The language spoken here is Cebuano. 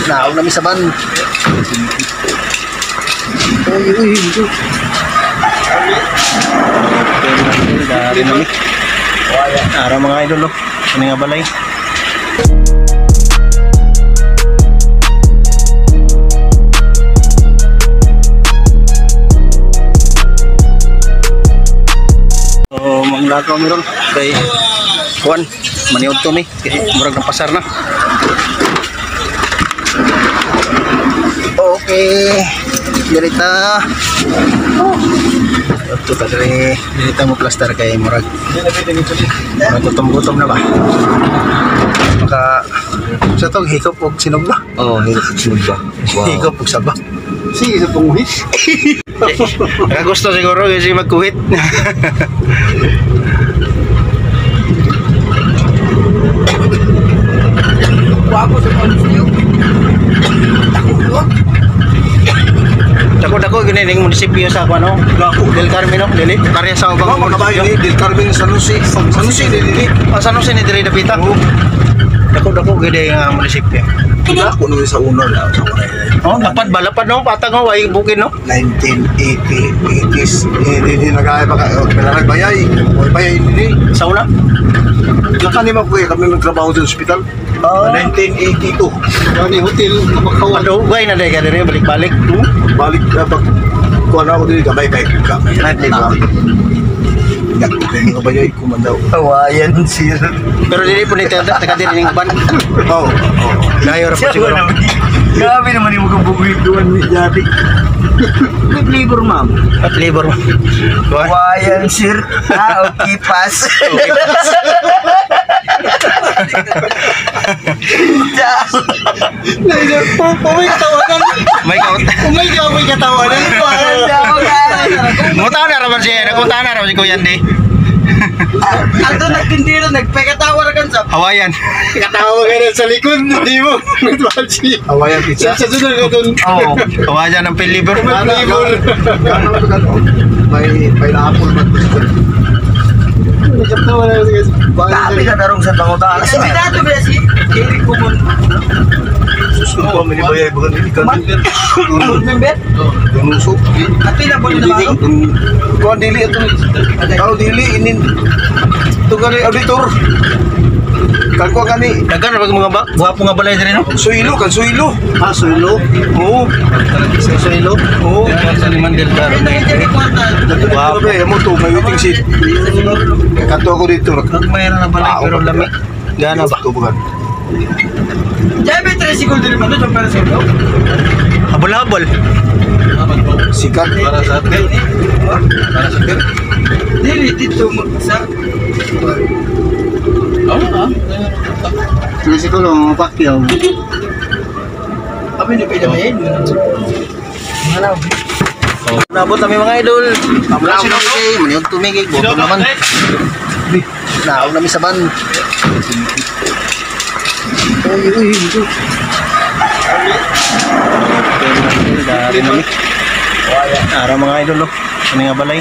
Naog na mi sa van. Uy, uy, uy. Dari na mi. Ara mga idol, oh. Ano nga balay? So, manglakaw mi ron kay Juan, maniod to mi kay murag na pasar na. Okay, dirita. Ito ta diri, dirita mo plaster kay murag. Murag gutom-gutom na ba? Maka sa tong hikop og sinog ba? Oo, hikop og sinog ba? Wow. Hikop og saba. Sige sa panguhit. Nakagusto siguro kasi magkuhit. Wapo sa panguhit. Dako-dako gini ning munisipyo sa ano? Del Carmen, no? Dili pareha sa ubang munisipyo. Del Carmen, San Jose. San Jose dili. Ah, San Jose ni diri dapita. Dako-dako gini nga munisipyo. Dako no sa una na. Oh, lapad ba lapad no? Patag no, way bukid no. 1980 80s eh di nagay pa ka bayay. Way bayay dili. Sa una? Kani man ko kami magtrabaho sa ospital. 1982. Kani hotel makawan. Padugay na dai ka diri balik-balik. Balik pag kuan ako dili kabay kay ka. Nga bayay kumandaw. Hawayan, sir. Pero dili po ni taga diri ning uban. Oo. Layo ra po siguro. Grabe naman yung mga buguit doon ni Jati. May flavor, ma'am. At labor. Hawayan, sir. Ah, okay, pass. Okay, pass. May katawanan. May kaut. May may katawanan. Muta na raman siya, nagpunta na raman si Kuya Andy. Ato nagtindiro, nagpekatawa ra kan sa Hawayan. Katawa ka na sa likod. Hindi mo. Nagtuwal siya. Hawayan pizza. Sa sunod ka dun. Oo. Hawayan ng flavor. May flavor. May pineapple man. Nagkatawa na siya. Grabe ka tarong sa pangutan. Dato ba si Eric Kumon? Sus ko pa bayay bagan dili ka. Member? Dunusok. Apila po na ba? Kuan dili ato. Tao dili inin. Tugari auditor. Kan kuan kani Daghan ra mga ba? Gwapo nga balay diri no? Suilo kan suilo. Ah, sulo. Oo. Sa ilo. Oo. Sa Liman del Carmen. Gwapo mo to may waiting seat. Kanto ako dito. Mayroon na balay pero lami. Gana ba? Tubugan. Jabe tricycle diri man to para sa ilo. Habol-habol. Sikat. Para sa hotel. Para sa hotel. Dili dito sa Tricycle o Pacquiao. Kami ni pila ba yun? Nabot kami mga idol. Kamla na kay maniod tumigig gutom naman. Naog na mi sa van. Uy, uy, uy. Dari na mi. Ara mga idol, oh. Ano nga balay?